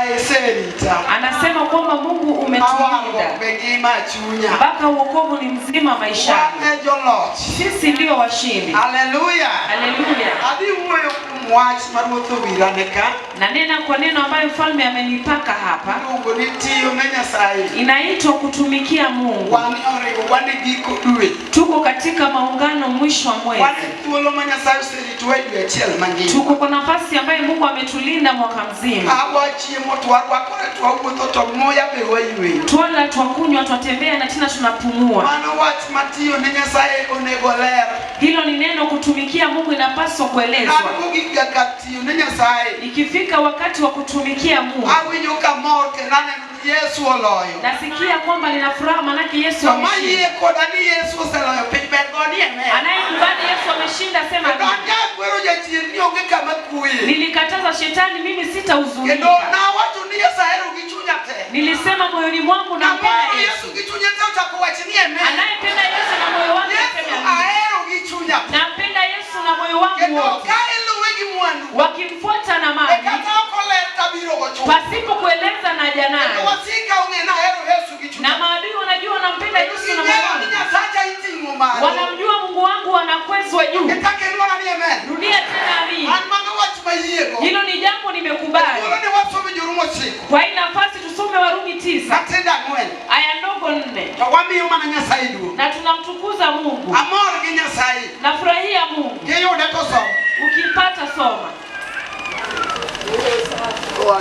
Nyasaye iserita. Anasema kwamba Mungu umetulinda Awarruok be ngima chunya. Mpaka uokovu ni mzima maishani. Wan e joloch. Sisi ndio washindi. Haleluya. Haleluya. Adhi wuoyo kuom wach ma ruoth owirane ka. Nanena kwa neno ambayo mfalme amenipaka hapa, Iluongo ni tiyo ne Nyasaye. Inaitwa kutumikia Mungu. Wan oriwo wan e giko dwe. Tuko katika maungano mwisho wa mwezi. Wan e thuolo ma Nyasaye oseritowa e dwe achiel mangima. Tuko kwa nafasi ambayo Mungu ametulinda mwaka mzima. Ka wachiemo to warwakore to wawuotho to muya be wayweyo. Twala, twakunywa, twatembea na tena tunapumua. Mano wach ma tiyo ne Nyasaye onego ler. Hilo ni neno kutumikia Mungu inapaswa kuelezwa. An mogik ga kar tiyo ne Nyasaye. Ikifika wakati wa kutumikia Mungu, Awinjo kamor kendo aneno ni Yesu oloyo. Nasikia kwamba nina furaha manake Yesu Joma ameshinda. yie koda ni Yesu oseloyo piny ber goni amen. Anayekubali Yesu ameshinda, sema Kendo an amina. nyakwero jachien ni onge kama kuye. Nilikataza shetani, mimi Kendo sitahuzunika. nawacho ni Yesu ahero gi chunya te. Nilisema moyoni mwangu nampenda Namoro Yesu. Yesu gi chunya te ochako wach ni amen. Anayependa Yesu na moyo wake Yesu aseme amina. ahero gi chunya te. Nampenda Yesu na moyo wangu Kendo wote. ka iluwe gi mwandu. Wakimfuata na E mali kata ok oler tabiro go chuth. Pasipo kueleza na Kendo janayo, wasika ong'e ni ahero Yesu gi chunya. Na maadui wanajua nampenda Kendo Yesu na moyo ging'eyo ni wangu. Nyasacha iting'o malo. Wanamjua Mungu wangu wanakwezwa juu. Kitaka iluora ni amen. Rudia tena amina. An mano wach mayiego. Hilo ni jambo nimekubali. Thuolo ni wasomo Jorumi ochiko. Kwa hii nafasi tusome Warumi 9 Matindo ang'wen. Aya ndogo 4. To wamiyo mana Nyasaye duong'. Na tunamtukuza Mungu. Amor gi Nyasaye. Nafurahia Mungu. Kiyude to som. Ukipata soma.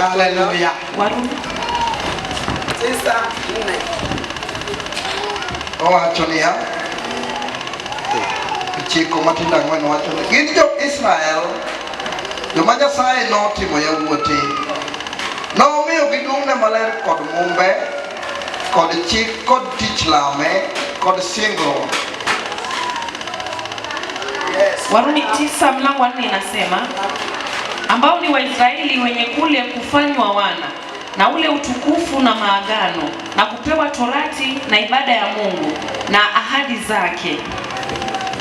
Haleluya. Warumi 9:4. Owacho niya, ochiko matindo ang'wen wacho ni gin jo-Israel joma Nyasaye notimo yawuote nomiyogi duong'ne maler kod mumbe kod chik kod tich lame kod singruok. Warumi 9 mlango wa 4 inasema ambao ni Waisraeli wenye kule kufanywa wana na ule utukufu na maagano na kupewa torati na ibada ya Mungu na ahadi zake.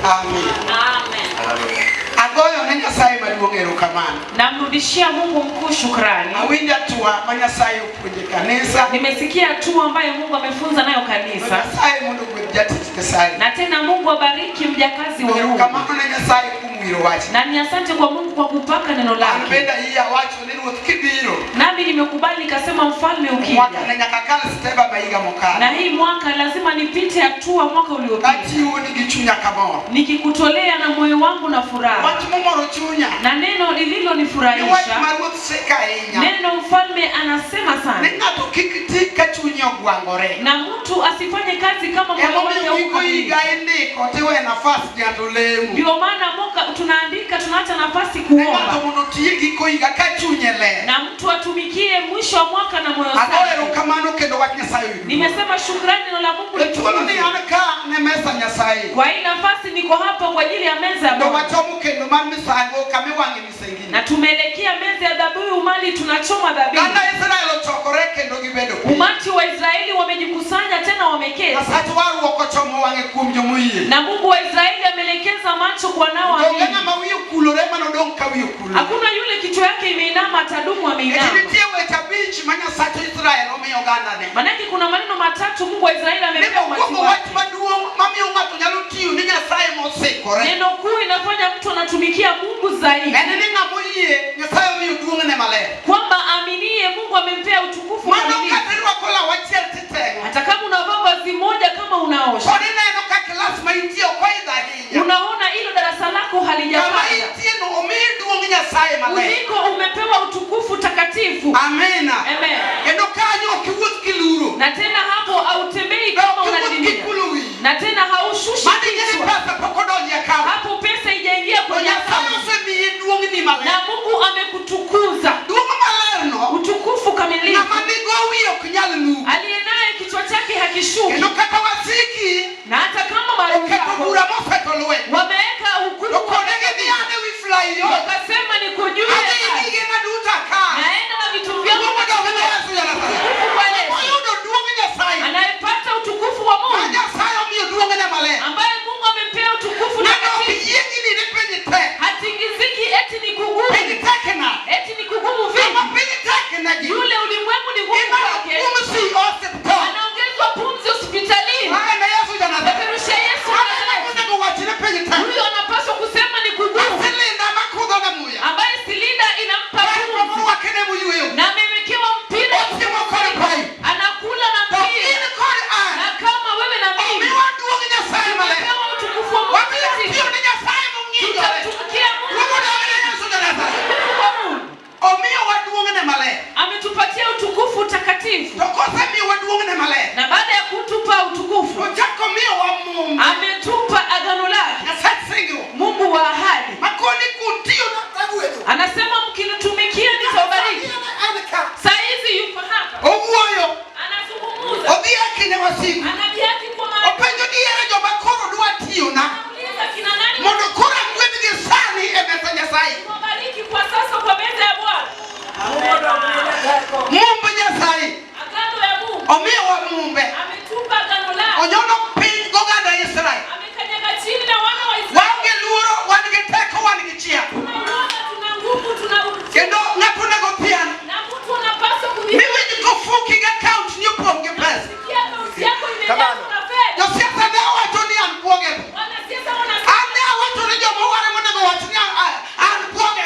Amen. Amen. Agoyo ne Nyasaye maduong' erokamano. Namrudishia Mungu mkuu shukrani. Awinjo hatua ma Nyasaye opuonje kanisa. Nimesikia hatua ambayo Mungu amefunza nayo kanisa. Nyasaye mondo ogwedh jatich Nyasaye. Na tena Mungu abariki mjakazi wa Mungu. Erokamano ne Nyasaye kuom wiro wachni. Na ni asante kwa Mungu kwa kupaka neno An lake. bende ayie awacho ni ruoth kibiro. Nami nimekubali nikasema mfalme ukija. Mwaka ne nyaka kal steba ma higa mokalo. Na hii mwaka lazima nipite hatua mwaka uliopita. Achiwoni gi chunya kamor. Nikikutolea na moyo wangu na furaha. Wach momoro chunya. Na neno Ni wach lililonifurahisha. ma ruoth siko ahinya. Neno mfalme anasema sana. Ni ng'ato kik ti ka chunye ogwangore. Na mtu asifanye kazi kama moyo wake Emomiyo giko higa haukamiliki. indiko tiwe nafas ng'ato lemo. Ndio maana mwaka tunaandika tunaacha nafasi Ni kuomba. ng'ato mondo otiye giko higa ka chunye ler. Na mtu atumikie mwisho wa mwaka na moyo Ago safi. erokamano kendo wach Nyasaye oyud. Nimesema shukrani neno la Mungu E thuolo ni litukuzwe. an ka ne mesa Nyasaye. Kwa hii nafasi niko hapa kwa ajili ya meza ya To Bwana. wachomo kendo mar misango kamiwang'e misengini. Na tumeelekea meza ya dhabihu mali tunachoma dhabihu. Oganda Israel ochokore kendo gibedo piny. Umati wa Israeli wamejikusanya tena wameketi. Nyasach warruok ochomo wang'e kuom jomoyie. Na Mungu wa Israeli ameelekeza macho kwa Onge wanaoamini. ng'ama wiye okulore manodong' ka wiye okulore. Hakuna yule kichwa yake imeinama atadumu Nikech ameinama. nitie weche abich ma Nyasach Israel omiyo ogandane. Manake kuna maneno matatu Mungu wa Israeli Ni amepewa umati mokwongo wake. wach maduong' mamiyo ng'ato nyalo tiyo ni Nyasaye mosikore. Neno kuu inafanya mtu anatumikia Mungu zaidi. En ni ng'ama oyie Nyasaye omiyo duong'ne maler. Kwamba aaminie Mungu amempea utukufu Mano kamilifu. kata irwako law achiel titeng'o. Hata kama unavaa vazi moja kama unaosha. Pod ineno ka klas ma intie ok oidho ahinya. Unaona hilo darasa lako Kama halijapanda. intie no omiyi duong' Nyasaye maler. Uliko umepewa utukufu takatifu. Amina. Amen. Kendo kanyo ok iwuoth kiluro. Na tena hapo hautembei Be kama ok iwuoth unadidimia. kikulo wiyi. Na tena haushushi Mano ing'e ni kichwa. pesa pok odonjo e account. Hapo pesa haijaingia To kwenye Nyasaye account. osemiyi duong'ni maler. Na Mungu amekutukuza. Duong' malerno Utukufu kamilifu. ng'ama nigo wiye ok nyal nuko. Aliye naye kichwa chake hakishuki. Kendo kata wasiki Na hata kama maadui oketo zako bura moseto lweny. wameweka To hukumu, kone gidhi an ewi flyover. wakasema nikujue, Adhi gi gigena duto ka. Naenda na vitu vyangu. Duong' odong' ne Yesu ja Nazareth. Utukufu kwa Yesu. Oyudo duong' Nyasaye. Anayepata utukufu wa Ma Mungu Nyasaye omiyo duong'ne maler. Ambaye Mungu amempea utukufu Ng'ano ok takatifu. yiengni ni piny tek. Hatingiziki eti ni kugumu. Piny tek na. Eti ni kugumu Ng'ama vipi? piny tek negi. Yule Ulimwengu ni ngumu Ing'ado kwake. pumzi osiptal. Anaongezwa pumzi hospitalini. Mae ne Yesu ja Nazareth. Peperusha Yesu wa Mano Nazareti. onego wachne piny te. Huyo anapaswa kusema ni kugumu, Silinda makudho ne muya. ambaye silinda inampa En pumzi morwake ne muyweyo. na amewekewa mpira, Ochiemo kod pai. anakula na To mpira. in kod an. Na kama wewe na mimi Omiwa duong' Nyasaye maler. tumepewa utukufu wa Mungu Wabiro mtakatifu, tiyo ne Nyasaye mong'injore. tutamtumikia Mungu Luongo dog ne Yesu ja Nazareth. mtakatifu wa Mungu. Omiyowa duong'ne maler. Ametupatia utukufu utakatifu, To kosemiyowa duong'ne maler, na baada ya kutupa utukufu ochako miyowa mumbe. ametupa agano lake, Nyasach singruok. Mungu wa ahadi. Makoni kutiyo na tagwedho. Anasema mkinitumikia nitawabariki. En ka. Saa hizi yuko hapa Owuoyo. anazungumza, Odhi e kind wasigu. anadhihaki kwa maadui, Openjo ni ere joma koro dwa tiyona. anauliza kina nani Mondo koro agwedhgi sani e mesa Nyasaye. wabariki kwa sasa kwa meza ya Bwana. Mumb Nyasaye. Agano ya Mungu Omiyowa mumbe. ametupa agano lake, Onyono piny goganda Israel. amekanyaga chini na wana wa Israeli. Waonge luoro, wan gi teko, wan gi chia. Tuna uoga, tuna nguvu, tuna Kendo ng'ato onego pian. na mtu anapaswa kudhibiti. Miwinj kofuki gi account ni opong' gi pesa. Akaunti yako imejazwa na fedha. Josiasa ne owacho ni an buoge. Wanasiasa wanasema An ne awacho ni joma oware monego wach ni an buoge.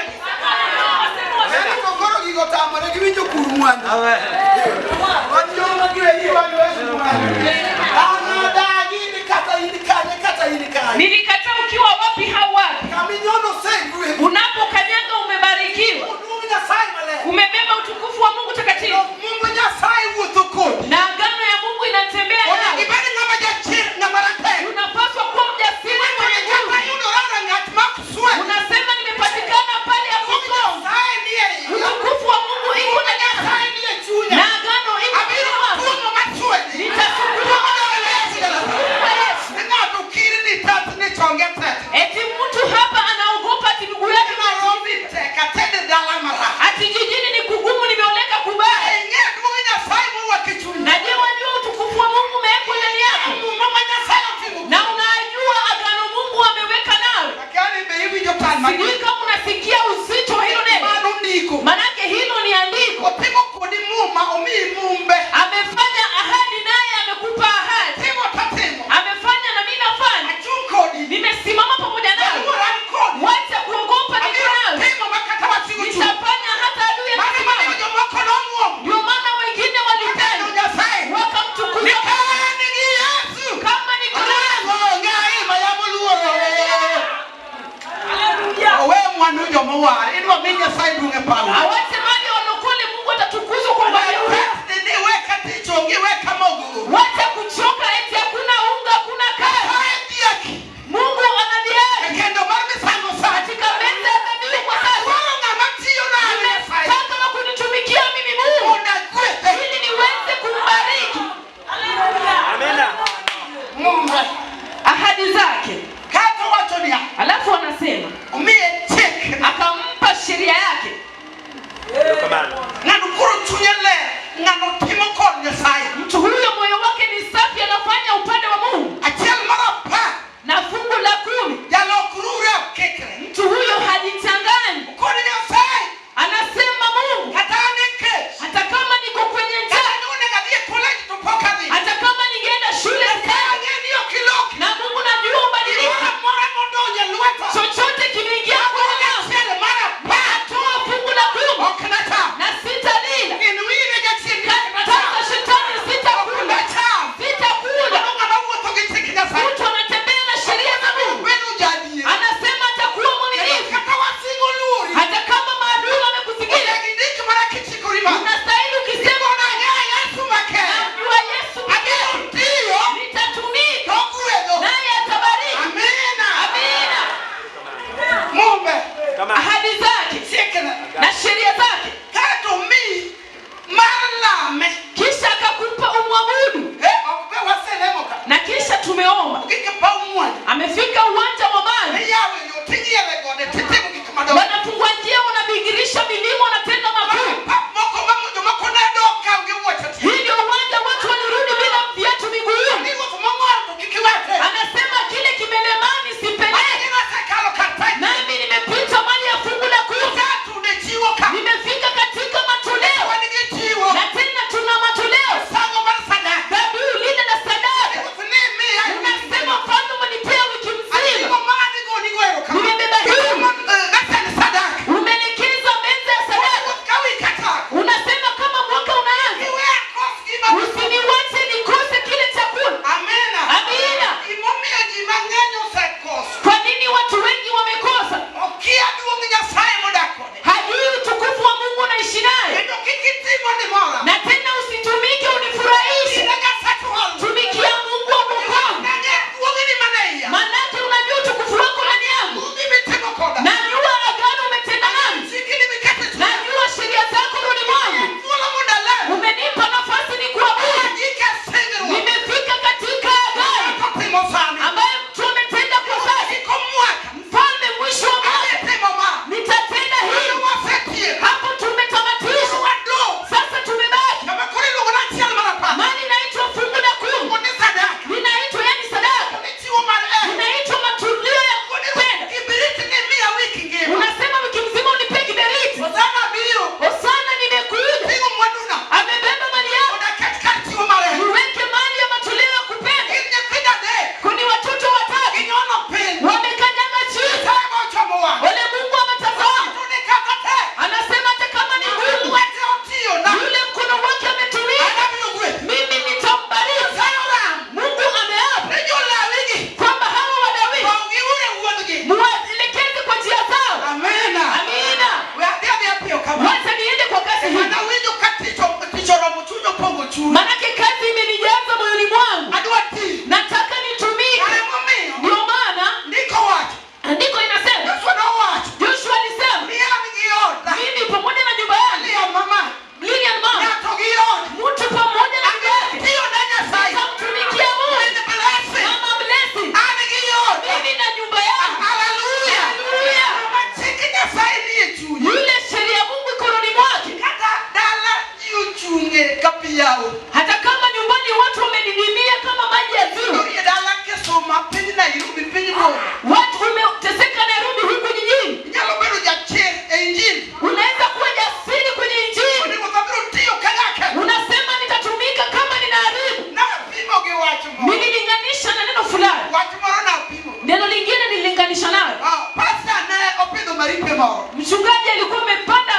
wasema Yaani koro gigo tamore giwinjo kur mwandu. Wan joma giwegi wan wes mwandu. An adagi ni kata in kanye kata in kanye. nilikataa ukiwa wapi hau wapi. Kaminyono osegwedhi. Unapokanyaga umebarikiwa, Duong' Nyasaye maler. umebeba utukufu wa Mungu takatifu, Mumb Nyasaye wuotho kodi. na agano ya Mungu inatembea Onego nawe. ibed ng'ama jachir, ng'ama ratego. Unapaswa kuwa mjasiri Iwacho mwenye ni kata nguvu. yudora rangach mak swe. Unasema nimepatikana pale ya Duong' kusonga. Nyasaye ni e iya. Utukufu wa Mungu iko Duong' ndani yako. Nyasaye ni e chunya. Na agano iko ndani Abiro mwako. tuomo maswedi. Nitasukuma Duong' dog ne Yesu ja Nazareth. kwa Yesu. Ni ng'ato kir ni tat ni chonge chunya. Manake kazi imenijaza moyoni mwangu. Adwa tiyo. Nataka nitumike. Kare momiyo Ndio maana ndiko wacho. andiko inasema, Joshua nowacho. Joshua alisema, Ni an gi oda. mimi pamoja na nyumba yangu, Lilian mama. Lilian mama, Ng'ato gi ode. mtu pamoja na nyumba yake, Tiyo ne Nyasaye. nitamtumikia Mungu. With blessing. Mama blessing, An gi oda. mimi na nyumba yangu. Hallelujah. Haleluya. Ng'ama chik Nyasaye nie chunye. Yule sheria ya Mungu ikononi mwake, Kata dala ji ochung'e ka pi yao. hata kama nyumbani watu wamedidimia kama maji ya ziwa, Iyudo dala Kisumu, piny Nairobi, piny boma. watu umeteseka Nairobi huku jijini, Inyalo bedo jachir e injili. unaweza kuwa jasiri kwenye injili, Onego abiro tiyo kanyakla. unasema nitatumika kama ninaharibu. Napimo gi wach moro. Nililinganisha na neno fulani, Wach moro napimo. neno lingine nililinganisha nayo. Ah, Pastor ne opidho maripe moro. Mchungaji alikuwa amepanda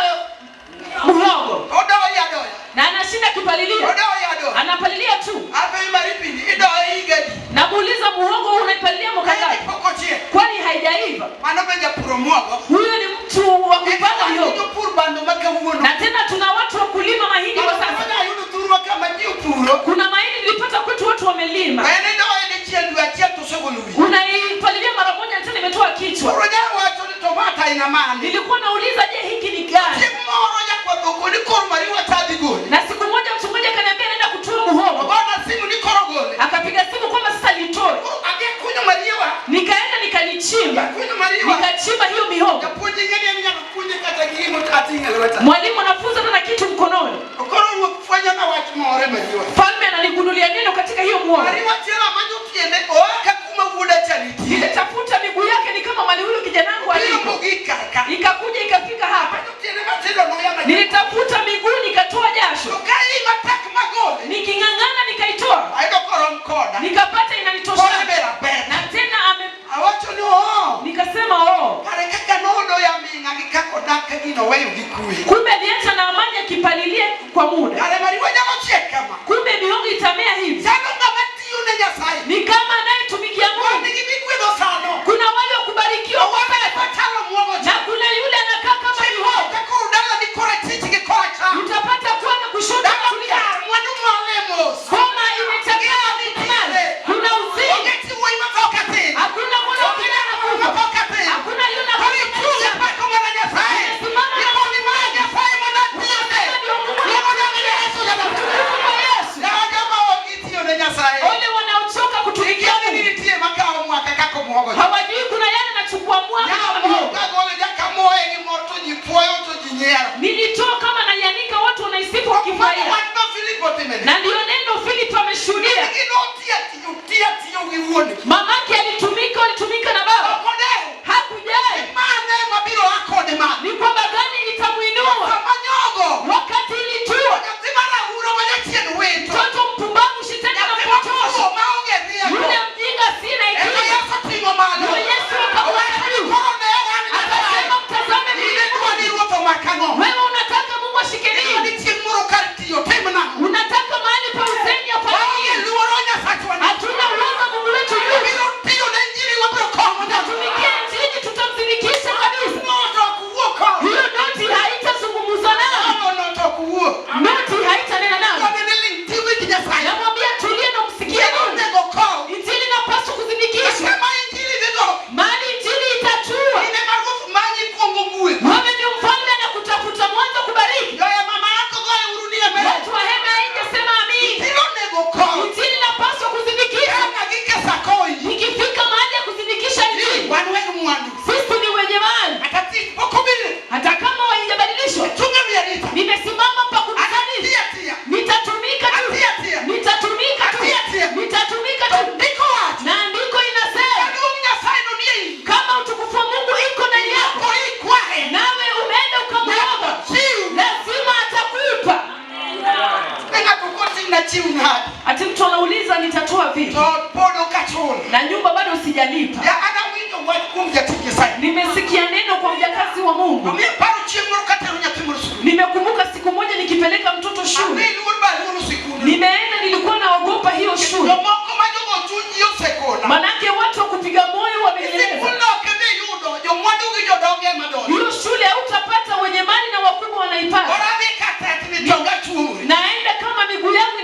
muhogo Odoye adoya. na anashinda kipalilia, Odoye adoya. anapalilia tu. Apenjo maripini, idoye higa adi? Namuuliza, muhogo huu unaipalilia mwaka Kae ngapi? pok ochiek. Kwani haijaiva? Mano be japur omuogo. Huyo ni mtu wa kupanda mihogo. Jopur bando ma kawuono. Na tena tuna watu wa kulima mahindi kwa sasa. Bando ayudo thurwa kama ji opuro. Kuna mahindi nilipata kwetu watu wamelima, En idoye dichiel dwe achiel to osegolo wiye. unaipalilia mara moja na tena imetoa kichwa. Koro jawacho ni tomato aina mane? Nilikuwa nauliza, je, hiki ni gani? Chieng' moro jakwath ogoni koro mariwa tadhi gole. Na siku moja mchungaji akaniambia naenda kutoa muhogo, Ogona simu ni koro gole. akapiga simu kwamba sasa nitoe. Koro adhi akunyo mariwa. Nikaenda nikalichimba, Akunyo mariwa. nikachimba hiyo mihogo. Japuonj ing'e ni en inyalo puonje kata gi gimo to ating'e lweta. Mwalimu anafunza tena kitu mkononi, To koro ruoth fwenyo na wach moro e mariwa. mfalme ananigundulia neno katika hiyo muhogo. Mariwa chielo amanyo tiende oa ka kuma wuoda cha nitie. Nilitafuta miguu yake ni kama mali huyu kijana wangu Biro alipo, mogik kar ka. ikakuja ikafika hapa. Amanyo tiende matindo luya ma. Nilitafuta miguu nikatoa To jasho, ka ii matek magole. niking'ang'ana nikaitoa, Ayudo korom koda. nikapata Kore inanitosha ber aber. na tena ame, Awacho ni oo. nikasema oh, Kare kaka nodoya ming'a gi kaka odak ka gino weyo gi kwe. kumbe aliacha na amani akipalilia kwa muda, Kare mariwa nyalo chiek kama. kumbe mihogo itamea hivi. Chalo ng'ama tiyo ne Nyasaye. Ni kama anayetumikia Wan Mungu. nigi migwedho sano. Kuna wale wa kubarikiwa To wan be wachalo muogo na cha. kuna yule anakaa kama mihogo. Ka koro dala ni kora chich gi kora cham. Utapata kuwa na kushoto na Dala kulia. kar mwandu mwale mos. Boma imechakaa mali, kuna uzima, Onge chi wuoyi matho katin. hakuna mwana wa Onge kijana wuoyi kufa, matho katin. hakuna yule To ichung' e pako mana Nyasaye. Nimesimama na Iponi mana Nyasaye mondo atiyone. Luongo nying Yesu jadolo. utukufu kwa Yesu. Yawa joma ok gitiyo ne Nyasaye. Wale wanaochoka kutumikia Ikia ni Mungu nitie makawo mwaka kaka omuogo cha. hawajui kuna yale anachukua mwaka kama mihogo. Kagole nyaka moye gi mor to ji puoyo to ji nyiero. Nilitoa kama naianika, watu wanaisifu Mano wakifurahia, wach ma Filipo otimene. na ndiyo neno Philip ameshuhudia. Gino tiyo tiyo tiyo tiyo gi wuon gi. Mamake alitumika, alitumika na baba, Ok odewo. hakujali Mane mabiro a kode malo. ni kwamba gani itamuinua Sama nyogo. wakati ilitua. Nyathi marahura ma jachien wito. Mtoto mpumbavu, shetani Nyathi anampotosha mafuwo maonge rieko. yule mjinga, sina Eka hekima. Yesu oting'o malo. Ndio Yesu akamweka Owacho ni juu, koro ne an Nyasaye. akasema mtazame In mimi. idwa ni ruoth omak ang'o? Wewe unataka Mungu ashike Idwa ni nini? chieng' moro kar tiyo tim nang'o? Unataka mahali pa uzeni afanye Waonge nini? luoro Nyasachwa ni. Hatuna uoga, Mungu wetu yupo. Wabiro tiyo ne injili wabiro komo nyaka. Tutatumikia injili, tutamzidikisha kabisa. Ng'ato ok wuo kode. Hiyo noti haitazungumzwa nayo, Ng'ato no ok wuo. noti haitanena nayo. Kone ni ling' ti winj Nyasaye. Namwambia tulie na umsikie Gino Mungu. onego kow. Injili inapaswa kuzidikishwa, Kama injili dhi go. maana injili itatua. In ema ruoth manyi kuongo gweth. Wewe ni mfalme na kutafuta mwanzo kubariki. Joya mama yako goyo uru ni amen. Watu wa hema haingesema amin. Injili onego kow. Injili inapaswa kuzidikishwa. Kaka gi kesa koyi. Ikifika mahali ya kuzidikisha injili, Wan weg mwandu. sisi ni wenye mali, Kata tich pok obiro. hata kama haijabadilishwa. Chung' e wi arita. Nimesimama pa kukusanyika, Atiya tiya. nitatumika tu, Atiya tiya. nitatumika tu, Atiya tiya. nitatumika tu. Ndiko wacho. Na andiko inasema Jaduong' Nyasaye nonie iyi. kama utukufu wa Mungu iko ndani yako, Oko ikwaye. nawe umeenda ukamwomba, Chiw. lazima atakupa. Ne ng'ato koting'na chiw nade. Ati mtu anauliza nitatoa vipi, To ot pod ok achulo. na nyumba bado sijalipa. Ya an awinjo wach kuom jatich Nyasaye. Nimesikia neno kwa mjakazi wa Mungu. Omiyo paro chieng' moro katero nyathi moro skul. Nimekumbuka siku moja nikipeleka mtoto shule, Adhi luor ba aluoro sikul. nimeenda, nilikuwa naogopa hiyo shule, Jomoko ma jogo chuny ji osekona. manake watu wa kupiga moyo wamenieleza Sikulno ok idhi yudo jomwandu gi jodongo ema donjo. hiyo shule hautapata, wenye mali na wakubwa wanaipata. Koro adhi ka tetni tonga tuomre. Naenda kama miguu yangu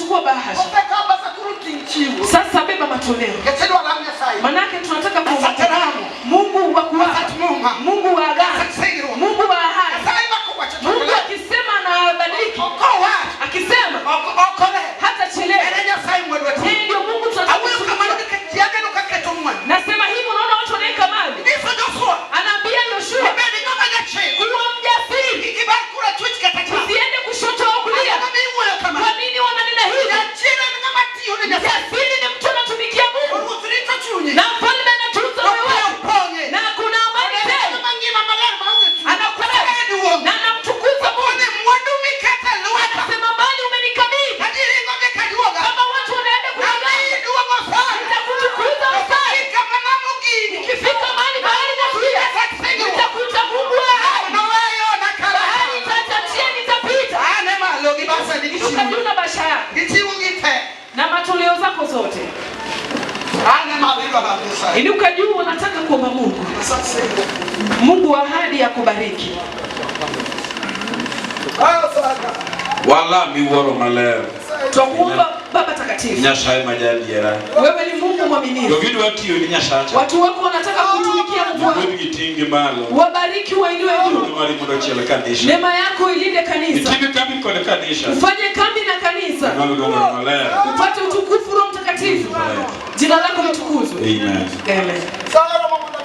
Chukua bahasha. Osekaw bahasa koro ting' chiwo. Sasa beba matoleo. Nikech idwa lam Nyasaye. Manake tunataka kuomba Asante ramo. Mungu wa kuapa, Asante muma. Mungu wa agano, Asante singruok. Mungu wa ahadi. Nyasaye ma kowacho to Mungu ok akisema na abadiliki, Ok owach. akisema Ok ok olew. hatachelewa. En e Nyasaye mwadwa tiyo. Yeye ndio Mungu tunataka Awuoyo kamano kutumikia. nikech ji aneno ka keto mwandu. Nasema hivi, unaona watu wanaweka mali. Nyiso Joshua. Anaambia Yoshua, Ibed ng'ama jachir. kuwa mjasiri, Kik ibar korachwich kata cham. usiende kushoto au kulia. Ang'o miwuoyo Kwa kamano? nini wananena hivi? Jachir en ng'ama tiyo ne Nyasaye. Mjasiri ni mtu anatumikia Mungu Ruoth rito chunye. na mfalme anatunza moyo Opiyo wake, pong'e. na kuna amani tele, Ngima ngima maler maonge tuo. Anakuwa- Nyasaye duong'. na anamtukuza Mungu. One mwandu mikete lweta. Anasema mali umenikabidhi, Ka ji ringo gi kajuoga. kama watu wanaenda Namiyi kunyang'anya, duong' osana. nitakutukuza osana. Dakika manamo gini. Nikifika mahali bahari natulia, nitakuita Mungu wa ahadi. Noweyo na Bahari kara. itaachia, nitapita. Ane malo gi basa ni Inuka gichiwo. juu na bahasha yako Gichiwo gi te. na matoleo zako zote. Ane malo idwa lamo Nyasaye. Inuka juu, wanataka kuomba Mungu. Nyasaye singruok. Mungu wa ahadi akubariki. Walami wuoro maler. Twakuomba Baba Takatifu, Nyasaye ma jaadiera. wewe ni Mungu mwaminifu. Jogi dwa tiyo ni Nyasacha. Watu wako wanataka kutumikia Mungu wako, Gwedhgi ting'gi malo. wabariki, wainue juu. Ng'wono mari mondo ochiel kanisa. Neema yako ilinde kanisa, Itim kambi kod kanisa. ufanye kambi na kanisa, Ng'wono duong' maler. upate utukufu Roho Mtakatifu. Jina lako litukuzwe. Amen. Amen. Sawa romo mondo